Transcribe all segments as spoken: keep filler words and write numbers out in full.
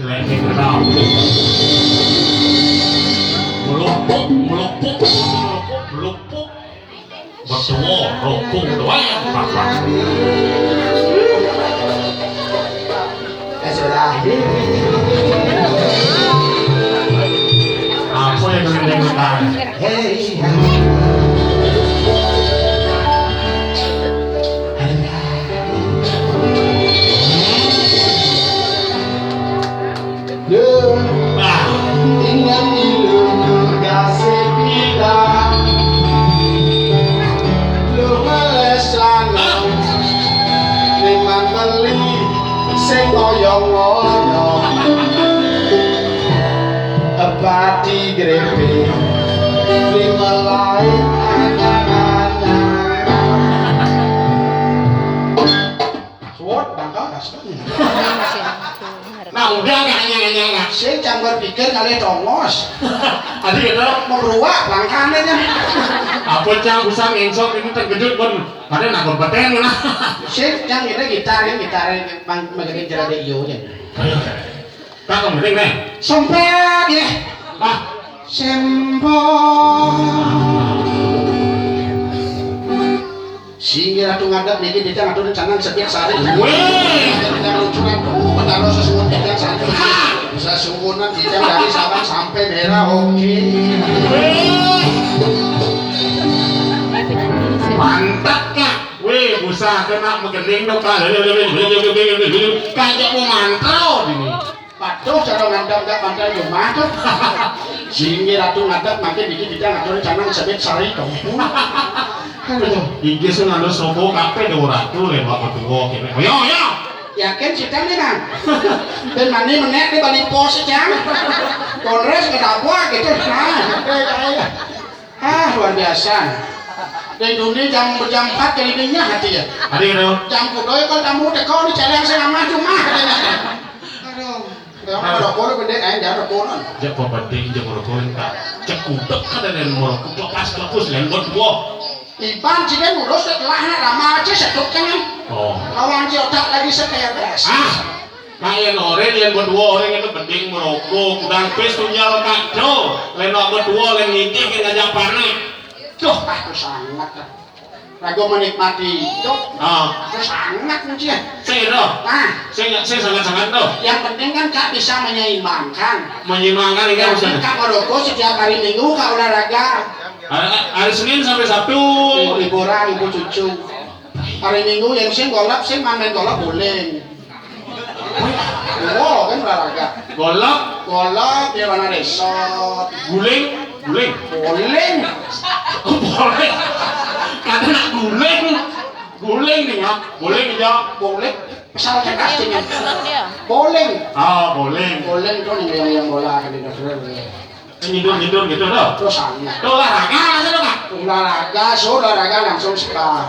Lek sing kenal. Melupuk, melupuk, melupuk, melupuk. Betuwo, rokok, doang, papa. Eh, sudah. Apa yang kalian dengarkan? Hei. Lho, ah, ingat ilu kasih kita. Lu ngelesan memang beli sing ngoyong-ngoyong. Pati grepe lima lain anyar-anyar. Suwon, bangka, kasih. Nah, udah nggak nanya-nanya, nggak. Sing cang berpikir kali tongos. Tadi kita meruak langkahnya nya. Apa cang usah ngengsok ini terkejut pun. Pada nak berpeten lah. Sing cang kita gitar, ya, gitar, bang, bagi cerita iyo nya. Ayo. Tak penting nih. Sempet ya. Ah, sempet. Singgih ratu ngadep niki, kita ngatur rencana sepiak sari. Weh. Kita lucuran tuh, betaro sesuatu sepiak sari. Ha! Bisa suwunan kita dari Sabang sampai merah, oke. Weh. Mantap, Kak. Weh, busa kena megeling dong, Kak. Kajak mau mantra ini. Patuh cara ngadep gak mantra rumah tuh. Singgih ratu ngadep makin dikit kita ngatur rencana sebet sari tuh. Aduh. Inggih sing ngandus sobo kabeh dewe ratu lewat betuwo kene. Ayo, ayo. Yakin sih kan nih, Bang? Dan mani menek di Bali Pos, Cang. Kongres ngedabuak gitu. Nah, iya, iya. Ah, luar biasa. Dari dunia jam, jam empat kali dunia hati ya. Ada gitu. Jam kudoy kan tamu teko ni calon saya mah cuma. Aduh, ya merokok lu pendek, eh, jangan rokok non. Jak pembanding, jak merokok, tak. Cek utek kan ada yang merokok, lepas, lepas, lembut, wah. Iban sih kan ngurus, telah nak lama aja seduk kan. Oh. Lawan si otak lagi seteres. Ah, kaya yen ora, yen betuwo ora ngene, mending merokok, kudang pis tunjal kado. Len nak betuwo, len ngintih, yen ngajak panek. Duh, aku sangat. Aku menikmati hidup. Ah. Aku sangat, Ncil. Sing, toh? Ah. Sing, sing sangat-sangat, toh? Yang penting kan Kak bisa menyeimbangkan. Menyeimbangkan ini. Yang penting maksudnya? Kak merokok setiap hari Minggu, Kak olahraga. Hari, hari Senin sampai Sabtu. Liburan, ibu cucu. Hari Minggu yang sing golap, sing main golap, bowling. Wow, kan olahraga. Golap. Golap, ya mana resort. Guling, guling. Bowling. Oh, bowling. Kata nak guling. Guling nih ya. Bowling ya. Bowling. Pesawatnya kasih nih. Bowling. Ah, bowling. Bowling tuh yang, yang bola kan di dasar. Nyidur-nyidur gitu, toh? Terus sangat. Itu olahraga, maksudnya, Kak? Olahraga, so olahraga langsung spa.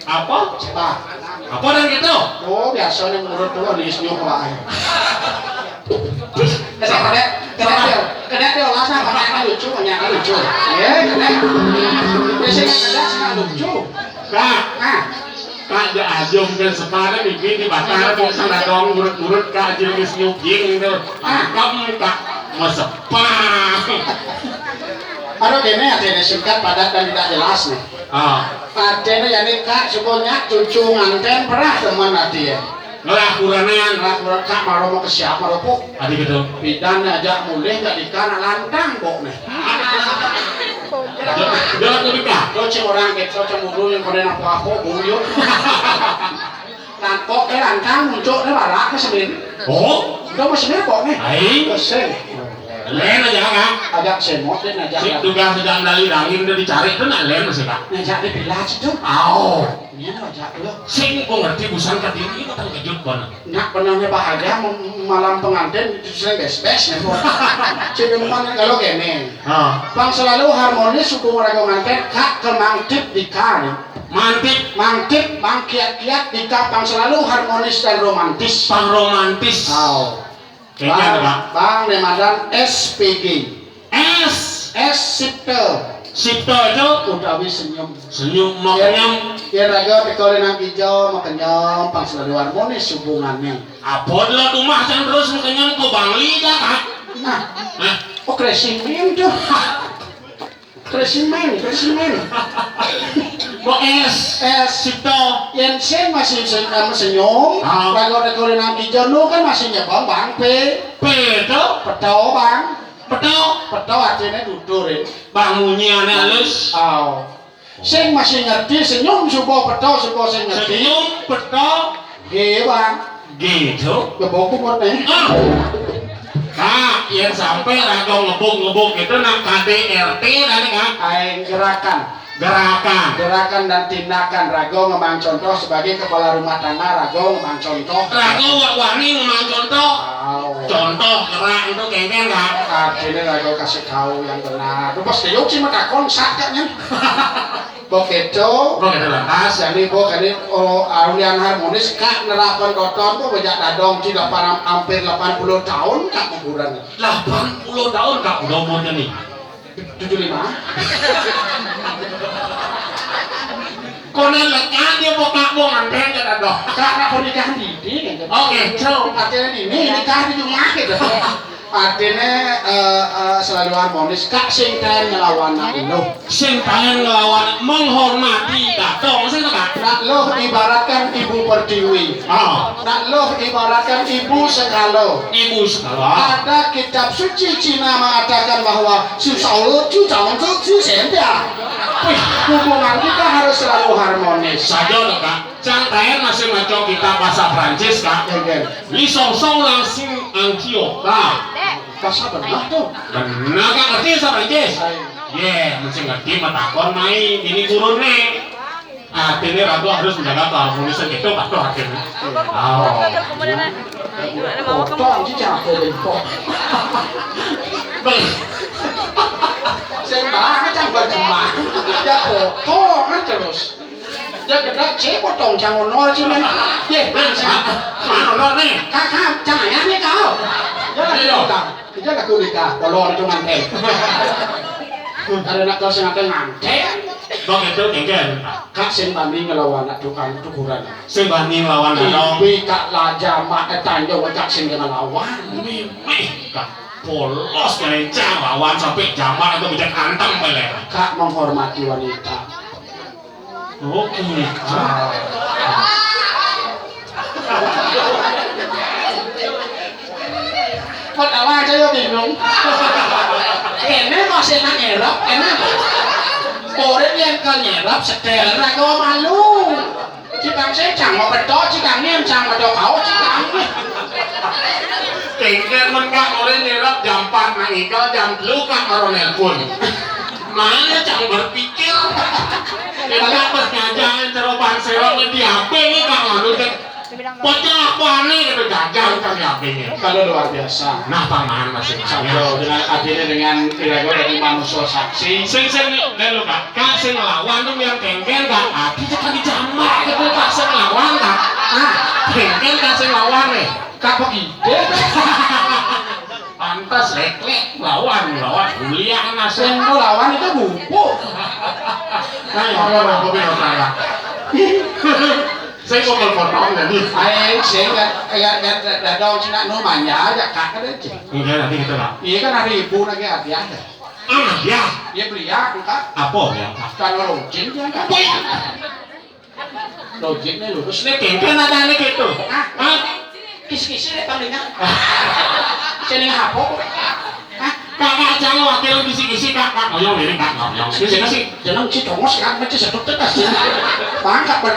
Apa? Spa. Apa dan gitu? Oh, biasa nih menurut tuh di senyum wae. Kena, kena, kena dia, kena dia alasan banyak lucu, banyak lucu. Ya, kena. Biasanya kena sih lucu. Kak. Nah. Kak, ja aja mungkin separa nih, di Batara tuh sana dong, urut-urut Kak, jil wis nyuging tuh. Angkam, Kak, mesepah. Aduh, kene artinya singkat, padat, dan tidak jelas nih. Ah. Artinya ya nih, Kak, sebetulnya cucu nganten pernah teman artinya. Ngelah kuranan. Ngelah kuranan, Kak, maro mau ke siapa, Ropo? Adi gitu. Pidan aja mulih nggak dikana lantang kok nih. Jangan, jangan lebih kah? Lo cek orang gitu, cek mudu yang kena apa-apa, buyut. Nah, kok ke lantang muncul deh, barak ke semen. Oh? Udah mau semen kok nih? Aing. Kesel. Lain aja, Kak. Agak semot deh, aja. Si tugas sedang dari dangin udah dicari tuh, nak lain masih, Kak. Ngajak di pilat situ. Au. Ini aja tuh. Sing gua ngerti busan ke diri, itu kan kejut banget. Nak benangnya bahagia mem-, malam pengantin sering bes-bes nih, Bu. Cuma kalau gini, ah. Bang selalu harmonis hubungan raga nganten, Kak, ke mangkit di kali. Mantip. Mangkit, bang kiat-kiat di Kak, bang selalu harmonis dan romantis. Bang romantis. Oh. Kayaknya ada, Kak. Bang, bang, nemadan S P G. S. S Sipel. Sipta itu utawi senyum. Senyum makenyem. Yen raga teka ring Nang Kija makenyem pang selalu harmonis hubungane. Apa delok omah cang terus makenyem ke Bangli dah, Kak? Nah. Hah? Oh, kresimen tuh. Kresimen, kresimen. Kok es? Es. Sipta. Yen sing masih sen-, eh, senyum, ah, raga teka ring Nang Kija nu kan masih nyebang Bang Pe. Pe to? Peto, Bang. Peto. Peto artine dudur, ya. Bang munyi ane halus. Oh. Sing masih ngerti, senyum suba peto, suba sing ngerti. Senyum peto. Nggih, Bang. Gitu. Gebok umurne. Ah. Nah, yen sampai raga ngebuk-ngebuk itu nang K D R T tadi, Kak. Ae gerakan. Gerakan. Gerakan dan tindakan raga ngemang contoh sebagai kepala rumah tangga, raga ngemang contoh. Raga wak wani ngemang contoh. Au. Contoh gerak itu kengken, Kak. Artine raga kasih tahu yang benar. Duh, pas dia uci mah takon sakitnya. Begitu. Begitu lantas. Jadi, Bu, kali, oh, aulian harmonis, Kak, nerapan toton, Bu, bejak dadong, ci delapan, hampir delapan puluh tahun, Kak, kuburan. Delapan puluh tahun, Kak, udah umurnya nih. Tujuh lima. Konen lekan dia, Bu, Kak, Bu, nganten ya, dadong. Kak, nak pernikahan di, di, gitu. Oke, so. Artinya ini, ini nikah di rumah, gitu. Artine, eh, eh, selalu harmonis. Kak sing taen nglawan nak luh. Sing taen nglawan, menghormati dadong sing, Kak. Nak luh ibaratkan ibu pertiwi. Ah. Nak luh ibaratkan ibu sekala. Ibu sekala. Ada kitab suci Cina mengatakan bahwa susah lu, susah untuk, susah. Wih, hubungan kita harus selalu harmonis. Saja to, Kak. Cang taen masih maca kitab bahasa Prancis, Kak. Nggih, nggih. Li song song lang sing ang kio. Nah, bahasa benar tuh. Benar, Kak, ngerti bahasa Prancis? Ayo. Ye, mesti ngerti, matakon mai, ini gurune. Artine raga harus menjaga keharmonisan itu, patuh artine. Oh. Potong sih, jangan potong. Baik. Saya banget yang berjemah. Ya, potong terus. Ya, gedhe, cek potong, cang ono, cing, men. Ye, bang, cang. Mana ono, nih? Kakak, cang, ya, nih, kau. Ya, iya. Kita laku nikah, kalau itu nganten. Ada nak kau sing nganten, nganten. Bang, itu, kengken. Kak, sing bani ngelawan anak tukang tukuran. Sing bani ngelawan anak. Tapi Kak Laja, mak, eh, tanjung, Kak, sing ngelawan. Mimih, Kak. Polos, kencang, lawan sampai jaman atau bejak antem, pelek. Kak menghormati wanita. Oke. Ah. Kok tawa aja ya bingung. Ini masih nang erok, ini. Murid yang ke nyerap setel, aku malu. Cikang secang, mau beto, cikang nim, cang beto kau, cikang. Kengken men, Kak, murid nyerap jam empat nang ikel, jam telu, Kak, baru nelpon. Mana cang berpikir? Kita berjajan ceroban serong di H P ini, Kak, nganu, Kak. Pecah, apa aneh gitu, jajan cang di H P ini. Kalau luar biasa. Nah, paman masih. Satu dengan adilnya dengan kira-kira dari manusia saksi. Sing, sing, nih, dan lu, Kak. Kak, sing lawan tuh yang kengken, Kak. Ati cek lagi jambak gitu, Kak, sing lawan, Kak. Ah, kengken, Kak, sing lawan nih. Kak, kok ide? Pantas, lek-lek, lawan, lawan. Kuliah, Mas. Sing ku lawan itu buku. Nah, ya, ya, ya, kopi, kopi, ya. Saya mau telepon orang jadi. Ayo, saya nggak, nggak, nggak, nggak, nggak tahu, cina, nu, manja aja, Kak, ada aja. Enggak, nanti kita lah. Iya, kan hari ibu lagi, hadiah ya. Ah, ya. Iya, beli ya, Kak. Apa ya, Kak? Kalau rojin, ya, Kak. Wih. Logiknya lurus. Ini kengken ada ini gitu. Hah? Hah? Kisi-kisi deh paling, Kak. Sini apa? Hah? Kakak, jangan wakil kisi-kisi, Kak. Kak, ngoyong ini, Kak, ngoyong. Kisi-kisi. Jeneng si Tongos, Kak, mesti seduk tetes. Pangkat ber-